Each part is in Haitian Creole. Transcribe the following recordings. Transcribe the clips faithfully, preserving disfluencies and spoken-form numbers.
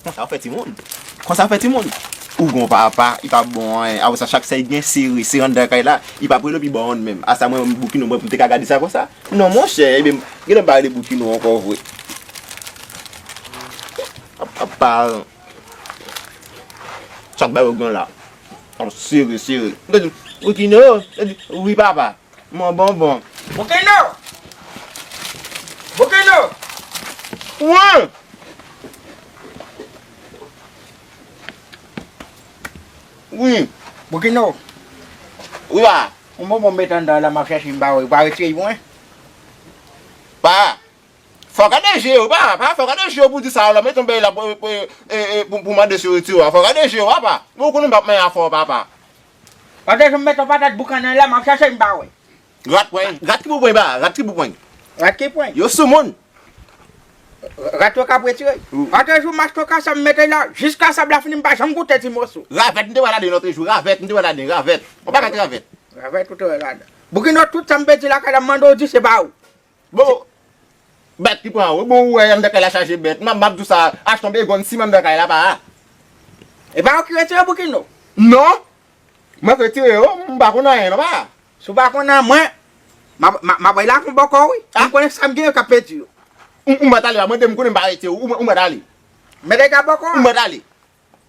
Konsa w fè timoun. Konsa w fè timoun. Ou gon papa, li pa bon anyen. Apre sa, chak sa li gen, sere, sere anndan kay la. Li pa prele w pi ba w menm. Asa mwen, Boukino, mwen, pou m te ka gade sa konsa? Non, monchè, ebyen, gen lè m pa rele Boukino ankò vre. Ap, ap pa. Chak bagay ou gen la. Ap sere, sere. M te di, Boukino, m te di, wi, papa. Mwen bonbon. Boukino! Boukino! Wi! Wi. Boukino! Wi, pa. Yon bonbon m met anndan la, m ap chèche, m pa wè. Ou pa retire l pou mwen? Pa. Fò w gade je yo, pa. Pa, fò w gade je yo pou di sa, la, met yon bèy la pou, pou, e, e, pou, pou mande si yo retire w, pa. Fò w gade je yo, pa. Bon, ou konnen m p ap manyen afè w, papa. Pandan jan m met yon patat boukannen la, m ap chèche, m pa wè. Rat pwen, rat ki pou pwen ba, rat ki pou pwen. Rat ki pwen? Yo sou moun. Rat yo k ap retire. Wi. Pandan jou m achte kasab m mete la, jiska sab la fini, m pa janm goute ti moso. Ravèt, m te wè ladan lòt jou, ravèt, m te wè ladan, ravèt. Yon pakèt ravèt. Ravèt ou te wè ladan. Boukino, tout sa m pèdi lakay la, m mande w di se pa ou. Bon, bèt ki pran ou. Bon, ou wè anndan kay la chaje bèt. M ap, m ap di w sa, achte yon begonn siman anndan kay la, pa. E pa ou ki retire Boukino? Non. Mwen k retire yo, m pa konn anyen, non, pa. Si w pa konn anyen, mwen, m ap, m ap, m ap bay lakon bòkò, wi. Ah. M konnen sa m gen yo k ap pèdi yo. Ou, ou mèt ale, mwen, m konnen m pa retire, ou, ou mèt ale. Mèt ale bòkò. Ou mèt ale.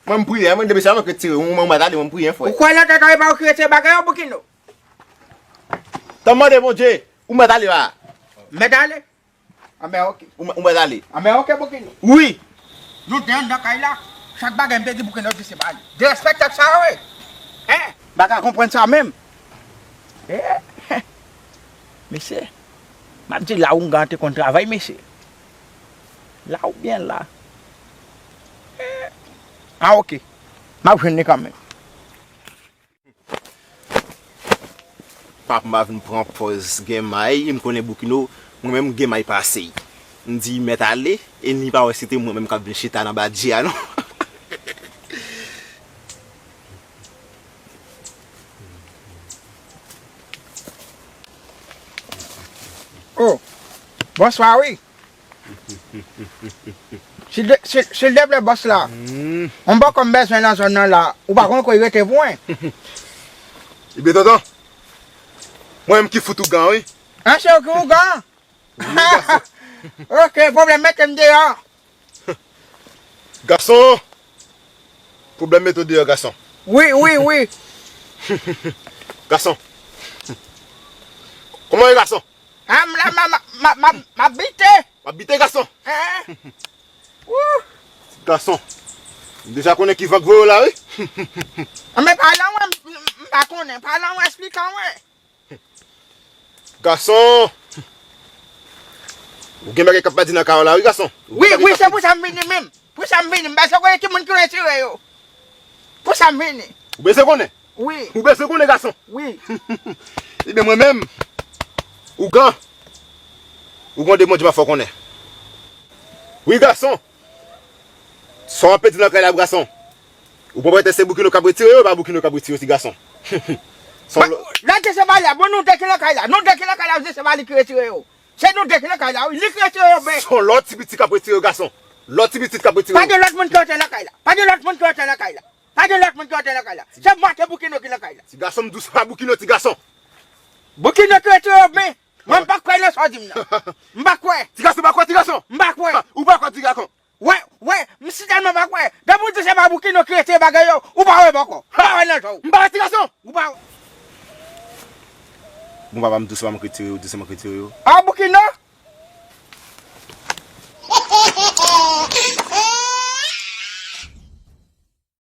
Mwen, m priye, mwen, depi se mwen k retire, ou, ou mèt ale, mwen, m priye, frè. Ou kwè nan tèt ou, e pa ou ki retire bagay yo, Boukino? Tan mande Bondye, ou mèt ale la. Mèt ale? Anben, oke. Ou mè-, ou mèt ale. Anben, oke, Boukino. Wi. Nou te anndan kay la. Chak bagay m te di Boukino di se pa li. Derespektan sa, wi. Hein? M pa ka konprann sa menm. Eh, mesye, m ap di la oungan te konn travay, mesye. La oubyen la. Eh. Ah, oke. M ap jwenn li kanmenm. Papa m pa vin pran pòz gen may, m konnen Boukino, mwen menm gen may pase. M di mèt ale, e li pa wè se te mwen menm k ap vin chita nan badji a non. Oh, bonswa wi. Silde-, sil-, sildeplè bòs la. Hmm. Yon bòkò m bezwen nan zòn nan la. Ou pa konn kote l rete pou mwen. Ebyen tonton, mwen menm ki fout ougan wi. An, se ou ki ougan? Wi, gason. Oke, pwoblèm mete m deyò. Gason! Pwoblèm mete w deyò, gason. Wi, wi, wi. Gason. Kòman w ye, gason? Ah, m la, m, m ap bite. W ap bite, gason? Hein? Wouh! Gason. M deja konnen ki van k voye w la, wi. Ah, men pale anmwe, m, m, m pa konnen. Pale anmwe, esplike anmwe. Gason! Ou gen bagay k ap pèdi nan kay la, wi, gason. Wi, wi, se pou sa m vini menm. Pou sa m vini. M bezwen konnen ki moun ki retire yo. Pou sa m vini. Ou bezwen konnen? Wi. Ou bezwen konnen, gason? Wi. Ebyen, mwen menm, ougan, ougan de Bondye m ap fè w konnen. Wi, gason. Sa w ap pèdi nan kay la, gason. Ou pran pwetès se Boukino k ap retire yo, e pa Boukino k ap retire yo, ti gason. Sa w... Lòt di se pa li a, bon, nou de ki nan kay la, nou de ki nan kay la, di se pa li ki retire yo. Se nou de ki nan kay la, wi, li ki retire yo, men. Sa w lòt ti pitit k ap retire yo, gason. Lòt ti pitit k ap retire yo. Pa gen lòt moun ki antre nan kay la. Pa gen lòt moun ki antre nan kay la. Pa gen lòt moun ki antre nan kay la. Se mwen, se Boukino ki nan kay la. Ti gason, m di w se pa Boukino, ti gason. Boukino ki retire yo, men. Mwen, m pa kwè nan sa w di m nan. M pa kwè. Ti gason, pa kwè, ti gason. M pa kwè. Ha, ou pa kwè, ti gason. Wè, wè, m si tèlman pa kwè. Depi w di se pa Boukino ki retire bagay yo, ou pa wè bòkò. Ou pa wè nan je w. M pa wè, ti gason. Ou pa wè. Bon, papa, m di w se pa mwen ki retire yo, di se mwen ki retire yo. Ah, Boukino?